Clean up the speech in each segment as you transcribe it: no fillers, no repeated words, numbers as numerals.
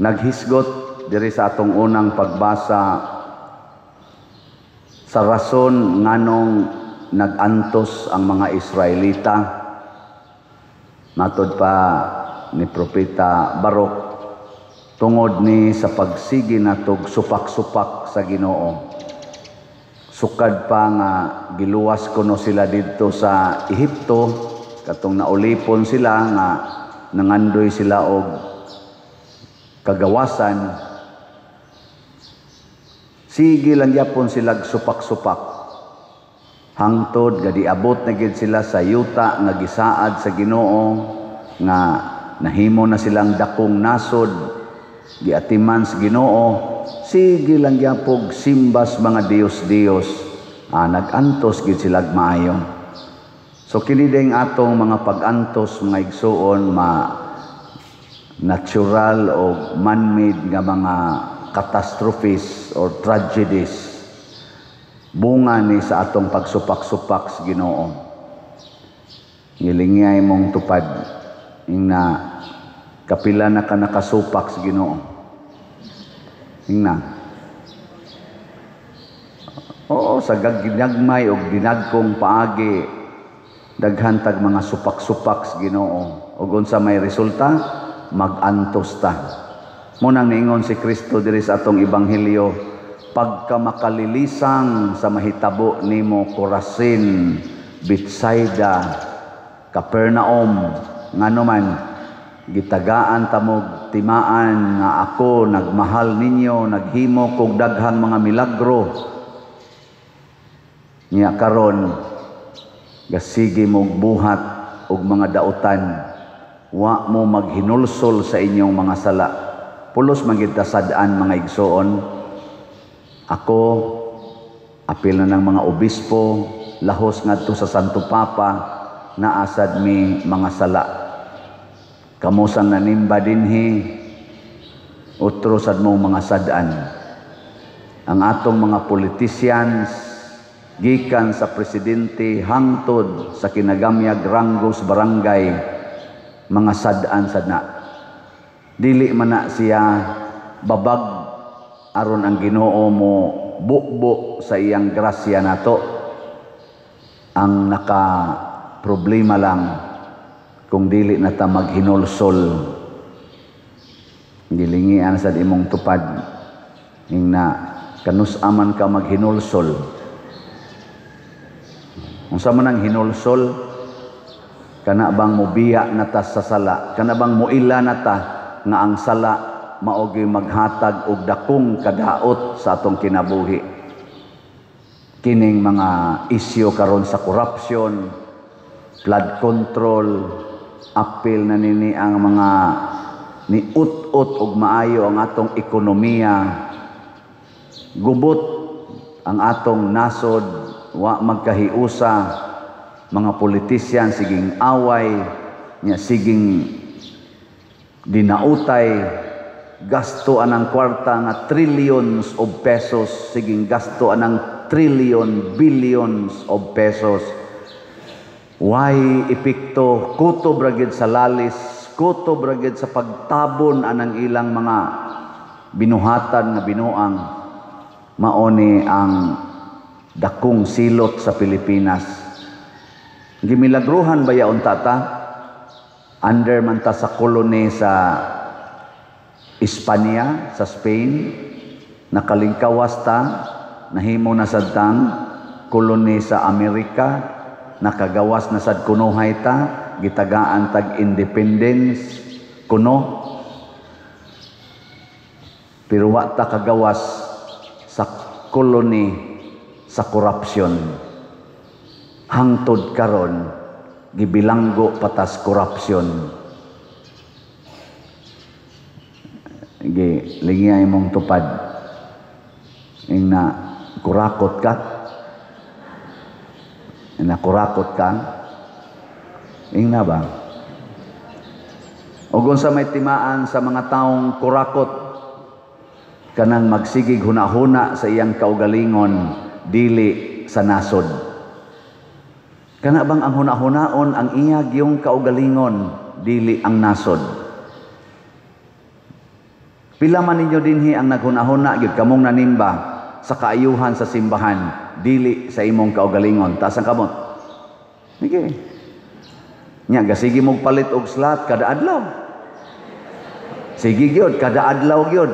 Naghisgot diri sa atong unang pagbasa sa rason nganong nag-antos ang mga Israelita. Matod pa ni Propeta Barok, tungod ni sa pagsigi natog supak-supak sa Ginoo. Sukad pa nga giluwas kuno sila didto sa Ehipto, katong naulipon sila nga nangandoy sila og kagawasan, sige lang gyapon sila supak-supak hangtod gadiabot na gid sila sa yuta nga gisaad sa Ginoo, nga nahimo na silang dakong nasod, giatiman sa Ginoo, sige lang gyapog simbas mga Diyos-Diyos, nag-antos gid sila maayo. So kini ding atong mga pag-antos, mga igsuon, ma natural o man-made nga mga catastrophes or tragedies, bunga ni sa atong pagsupak-supak sa Ginoo. Ngilingay mong tupad ingna, kapila na ka nakasupak sa Ginoo? Ingna. Oo, sa ginagmay og dinagkong paagi, daghan tag mga supak-supak sa Ginoo. Ug unsa may resulta? Mag-antos ta. Munang niingon si Kristo diri sa atong ebanghelyo, pagka makalilisang sa mahitabo nimo, Corazin, Bethsaida, Capernaum, ngano man gitagaan tamog timaan nga ako nagmahal ninyo, naghimo kog daghang mga milagro, nya karon gasige mog buhat og mga dautan, wa mo maghinulsol sa inyong mga sala. Pulos man gid sad-an, mga igsoon. Ako, apil na ng mga obispo, lahos ngadto sa Santo Papa, naasad mi mga sala. Kamo sang nanimba dinhi, utro sad mo mga sad-an. Ang atong mga politicians, gikan sa presidente hangtod sa kinagamyag ranggo sa barangay, mga sad-an sad na. Dili man na siya babag aron ang Ginoo mo bukbo sa iyang grasya nato. Ang naka problema lang kung dili na ta maghinulsol. Gilingian sa imong tupad ingna, kanus-a man ka maghinulsol? Unsa man ang hinulsol? Kana bang mobiya na ta sa sala? Kana bang muila na ta nga ang sala mao gyud maghatag og dakong kadaot sa atong kinabuhi? Kining mga isyu karon sa corruption, flood control, apil na nini ang mga niut-ut og maayo ang atong ekonomiya, gubot ang atong nasod, wa magkahiusa, mga politisyan siging away nya, siging dinautay, gasto anang kwarta nga trillions of pesos, siging gasto anang trillion, billions of pesos. Why epekto, kutob ra gid sa lalis, kutob ra gid sa pagtabon anang ilang mga binuhatan nga binuang. Mao ni ang dakong silot sa Pilipinas. Gimilagruhan ba yaon ta ta? Under man ta sa kolony sa Espanya, sa Spain, nakalingkawas ta, nahimo na sad tang kolony sa Amerika, nakagawas na sad kunuhay ta, gitagaan tag independence kuno. Pero wa ta kagawas sa kolony sa corruption. Hangtod karon gibilanggo patas corruption. Gi lingiay imong tupad ingna, kurakot ka? Ingna, kurakot ka? Ingna ba? Ug unsa may timaan sa mga taong kurakot? Kanang magsigig huna-huna sa iyang kaugalingon, dili sa nasod. Kana bang ang huna-hunaon ang iya yung kaugalingon, dili ang nasod. Pila man ninyo dinhi ang naghuna-huna gyud kamong nanimba sa kaayuhan sa simbahan, dili sa imong kaugalingon? Taas ang kamot. Sige. Nya gasige mog palit og slot kada adlaw. Sige gyud, kada adlaw gyud.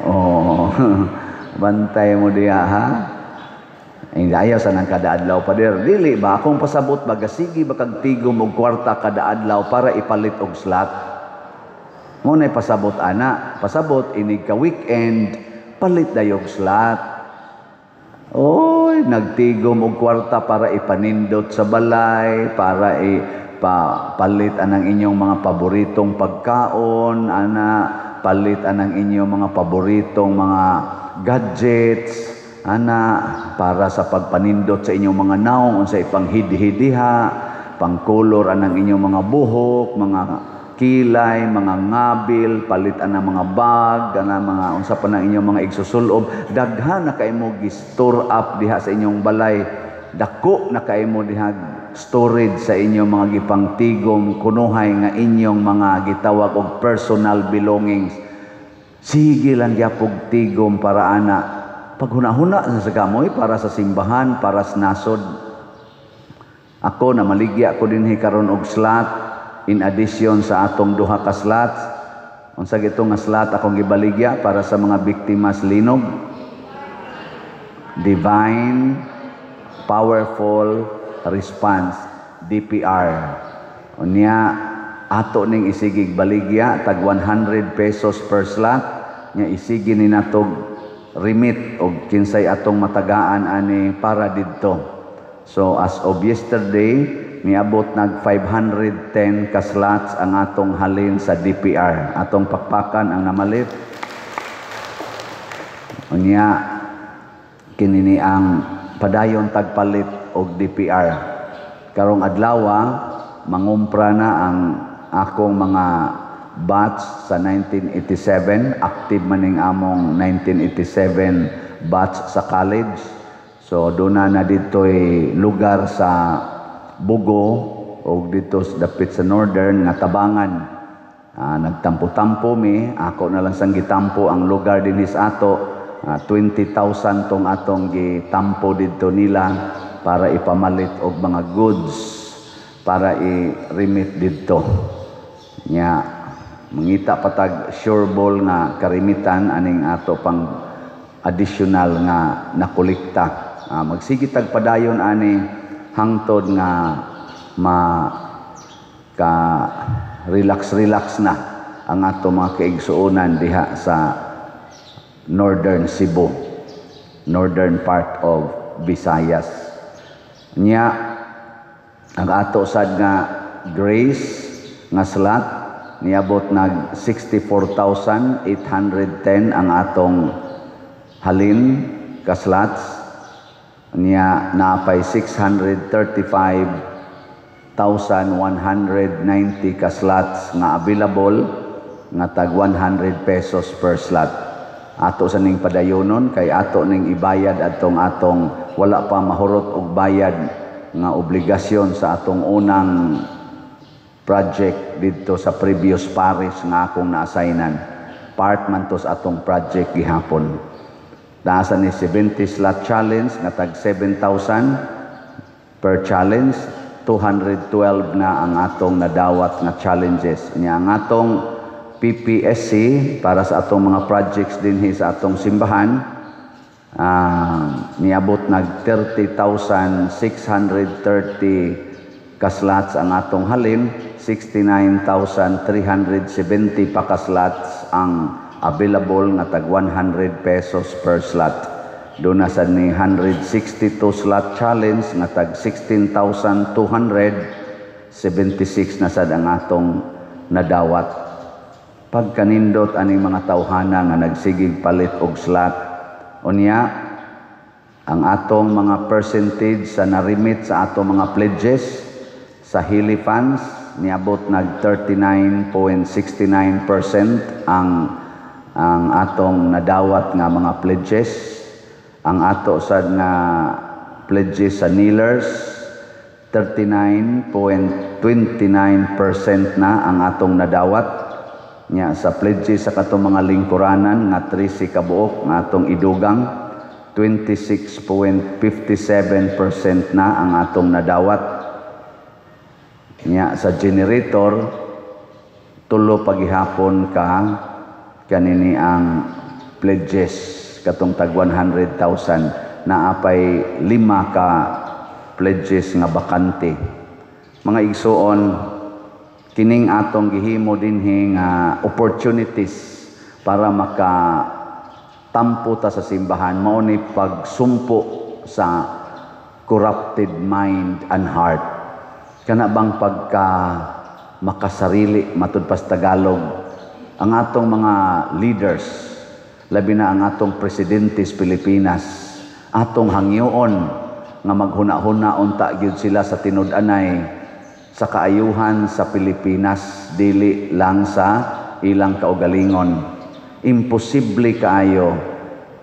Oh, bantay mo diha, ha. Hindi, ayaw sa nang kada adlaw, pader. Dili ba akong pasabot ba, gasige ba kag tigom og kwarta kada adlaw para ipalit og slot? Mo na pasabot ana, pasabot inig ka weekend palit dayog slot. Oy, nagtigom og kwarta para ipanindot sa balay, para palit anang inyong mga paboritong pagkaon, ana, palit anang inyong mga paboritong mga gadgets, ana, para sa pagpanindot sa inyong mga naong, unsa ipanghidhidiha, pangkolor anang inyong mga buhok, mga kilay, mga ngabil, palit ana mga bag, ana mga unsa pa nang inyong mga igsusulob, daghan na kay mo gi-store up diha sa inyong balay. Dako na kay mo diha storage sa inyong mga gipangtigom kunuhay nga inyong mga gitawag og personal belongings. Sige lang gyapog tigom para ana. Paghuna-huna sa kamoy para sa simbahan, para sa nasod. Ako na maligya ko dinhi karon og slot in addition sa atong duha ka slots. Unsa gito nga slot akong gibaligya para sa mga biktima sa linog? Divine Powerful Response, DPR. Unya ato ning isigig baligya tag 100 pesos per slot nya, isigi ni natog remit og kinsay atong matagaan ani para didto. So as of yesterday, miabot nag 510 ka slots ang atong halin sa DPR. Atong pakpakan ang namalit. Unya kini ni ang padayon tagpalit og DPR. Karong adlaw mangumpra na ang akong mga batch sa 1987. Active maning among 1987 batch sa college. So doon na dito'y lugar sa Bugo o dito sa dapit sa Northern nga tabangan. Nagtampo-tampo mi, ako na lang sang gitampo ang lugar dinhi sa ato. 20,000 tong atong gitampo didto nila para ipamalit og mga goods para i-remit didto. Nya mangita patag sure ball nga karimitan aning ato pang additional nga nakolekta. Magsige tag padayon ani hangtod nga ma ka relax relax na ang ato mga kaigsuonan diha sa Northern Cebu, northern part of Visayas. Nya ang ato sad nga Grace nga slot niabot nag 64,810 ang atong halin ka slots. Niya naapay 635,190 ka slots nga available nga tag 100 pesos per slot. Ato sa ning padayonon kay ato ning ibayad atong atong wala pa mahurot og bayad nga obligasyon sa atong unang project didto sa previous parish nga akong na-assignan. Part man to sa atong project gihapon. Taasan ni 70 slot challenge nga tag 7,000 per challenge, 212 na ang atong nadawat nga challenges. Nya ang atong PPSC para sa atong mga projects dinhi sa atong simbahan, niabot nag 30,630 ka slots ang atong halin, 69,370 pa ka slots ang available nga tag 100 pesos per slot. Doon na sa ni 162 slot challenge nga tag 16,276 na sad ang atong nadawat. Pagkanindot aning mga tawhana nga nagsigig palit og slot. Unya ang atong mga percentage sa narimit sa atong mga pledges sa Healy Funds niabot nag 39.69% ang atong nadawat nga mga pledges. Ang ato sad nga pledges sa kneelers, 39.29% na ang atong nadawat. Nya sa pledges sa katong mga lingkuranan nga 13 ka buok nga atong idugang, 26.57% na ang atong nadawat. Nya sa generator, tulo pagihapon ka kanini ang pledges, katong tag 100,000, naapay lima ka pledges nga bakante. Mga igsuon, kining atong gihimo dinhi nga opportunities para maka tampo ta sa simbahan, mao ni pagsumpo sa corrupted mind and heart. Kana bang pagka makasarili, matud pa sa Tagalog. Ang atong mga leaders, labi na ang atong presidente sa Pilipinas, atong hangyoon nga maghuna-huna unta gyud sila sa tinud-anay sa kaayuhan sa Pilipinas, dili lang sa ilang kaugalingon. Imposible kaayo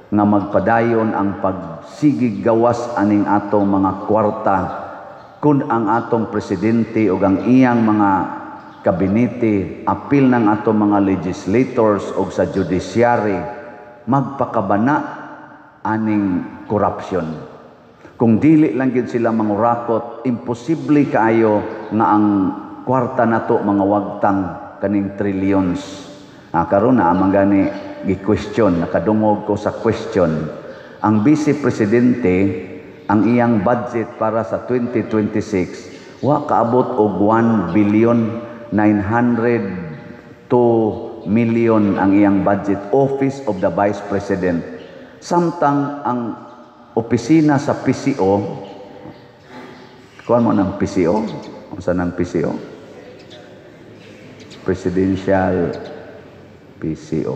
nga magpadayon ang pagsigig gawas aning atong mga kwarta kung ang atong presidente o ang iyang mga kabinete, apil ng atong mga legislators o sa judiciary, magpakabana aning corruption. Kung dili lang gyud sila mangurakot, imposible kaayo nga ang kwarta nato mga wagtang kaning trillions. Ah, karon na man gani gi-question, nakadungog ko sa question. Ang vice presidente, ang iyang budget para sa 2026 wa kaabot og 1 billion, 902 million ang iyang budget, Office of the Vice President. Samtang ang opisina sa PCO, kuan mo ng PCO? Unsa ng PCO? Presidential PCO.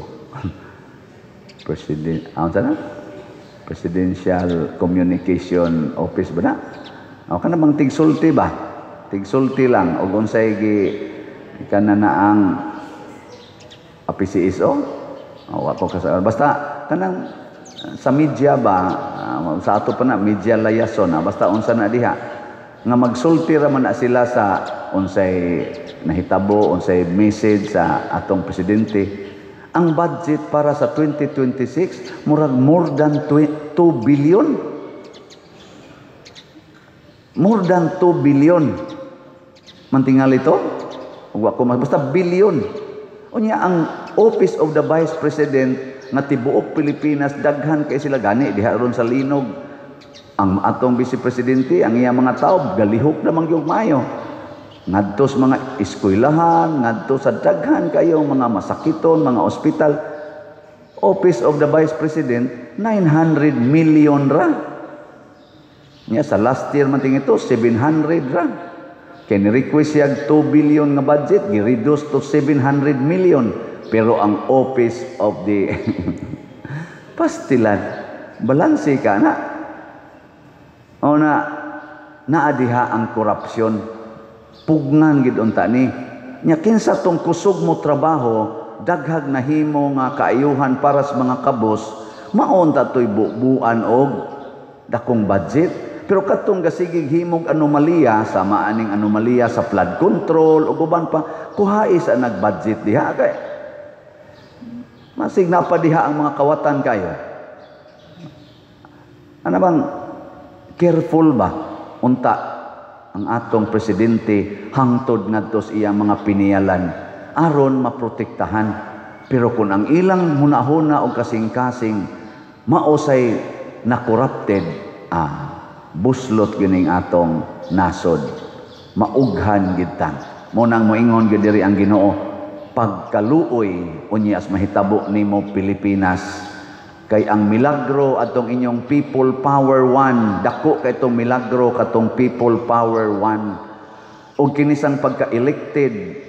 President, ah, unsa na? Presidential Communication Office ba na? O kana bang tigsulti ba? Tigsulti lang og unsay gi kana na ang PCSO? O ako kasi basta kanang sa media ba, sa ato pa na media liaison, basta unsa na diha nga magsulti ra man na sila sa unsay nahitabo, unsay message sa atong presidente. Ang budget para sa 2026 murag more than 2 billion, more than 2 billion mantingal ito. Wa ko basta billion. Unya ang Office of the Vice President nga tibuok Pilipinas daghan kay sila gani diha ron sa linog. Ang atong vice presidente, ang iyang mga tao galihok na man gyud maayo ngadto sa mga eskwelahan, ngadto sa daghan kayo mga masakiton, mga ospital. Office of the Vice President, 900 million ra. Nya sa last year man ting ito, 700 ra. Kay ni request siya 2 billion nga budget, gi-reduce to 700 million. Pero ang Office of the pastilan, balanse ka na. O na, naadiha ang korupsyon. Pugnan gid unta ni. Nya kinsa tong kusog mo trabaho, daghag nahimo nga kaayuhan para sa mga kabos, maon ta to'y bubuan og dakong budget. Pero katong gasigig himog anomalya, sama aning anomalya sa flood control ug uban pa, kuhai sa nag-budget diha kay masig na pa diha ang mga kawatan kayo. Ano bang careful ba unta ang atong presidente hangtod ngadto sa iyang mga piniyalan aron maprotektahan? Pero kung ang ilang hunahuna o kasing-kasing maosay na corrupted, buslot gining atong nasod, maughan gid ta. Mo nang moingon gid diri ang Ginoo, pagkaluoy unya as mahitabo nimo, Pilipinas, kay ang milagro atong inyong People Power One, dako kay itong milagro katong People Power One ug kinisang pagka-elected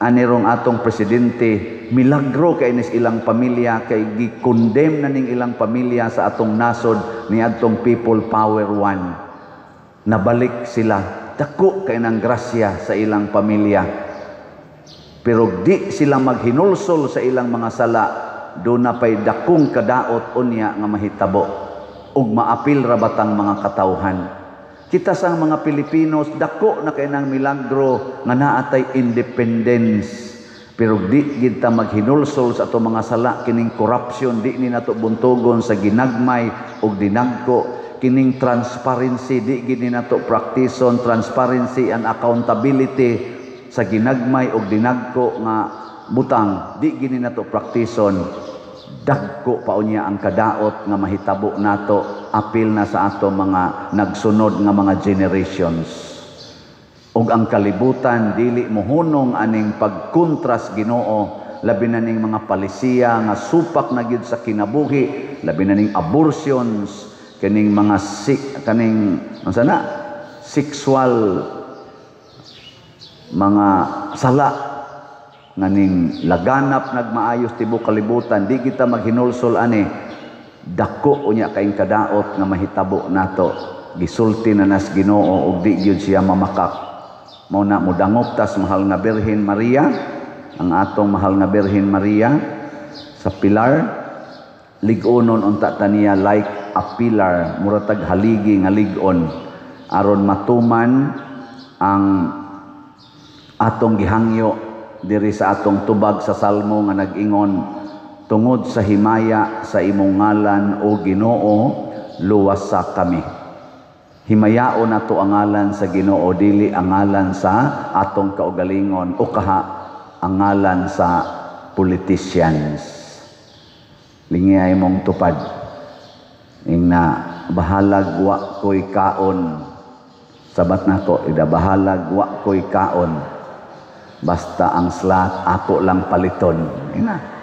anirong atong presidente, milagro kay nis ilang pamilya, kay gi-condemn na ning ilang pamilya sa atong nasod ni adtong People Power One. Nabalik sila, dako kay nang grasya sa ilang pamilya. Pero di sila maghinulsol sa ilang mga sala, do na pay dakong kadaot unya nga mahitabo ug maapil ra batang mga katawhan. Kita sang mga Pilipinos, dako na kay nang milagro nga naatay independence. Pero di gid ta maghinulsol sa ato mga sala, kining corruption di ni nato buntugon sa ginagmay ug dinagko, kining transparency di gid ni nato praktison, transparency and accountability sa ginagmay ug dinagko nga butang di gid ni nato praktison, dagko pa unya ang kadaot nga mahitabo nato, apil na sa ato mga nagsunod nga mga generations. Ug ang kalibutan dili mohunong aning pagkontras Ginoo, labi na ning mga palisiya nga supak na gyud sa kinabuhi, labi na ning abortions, kaning mga sik, kaning unsa na, sexual mga sala nga ning laganap nagmaayos tibuok kalibutan. Di kita maghinulsol ani, dako unya kaing kadaot nga mahitabo nato. Gisulti na nas Ginoo ug di gyud siya mamakak. Mao na mudangop tas mahal nga Birhen Maria, ang atong mahal nga Birhen Maria sa pilar, lig-onon unta taniya like a pillar, mura tag haligi nga lig-on, aron matuman ang atong gihangyo diri sa atong tubag sa salmo nga nag-ingon, "Tungod sa himaya sa imong ngalan, o Ginoo, luwasa kami." Himayaon nato ang ngalan sa Ginoo, dili ang ngalan sa atong kaugalingon o kaha ang ngalan sa politicians. Lingiyay mong tupad. Ingna, "Bahalag wa ko'y kaon." Sabat nako, ida, "Bahalag wa ko'y kaon. Basta ang slot ako lang paliton." Ina.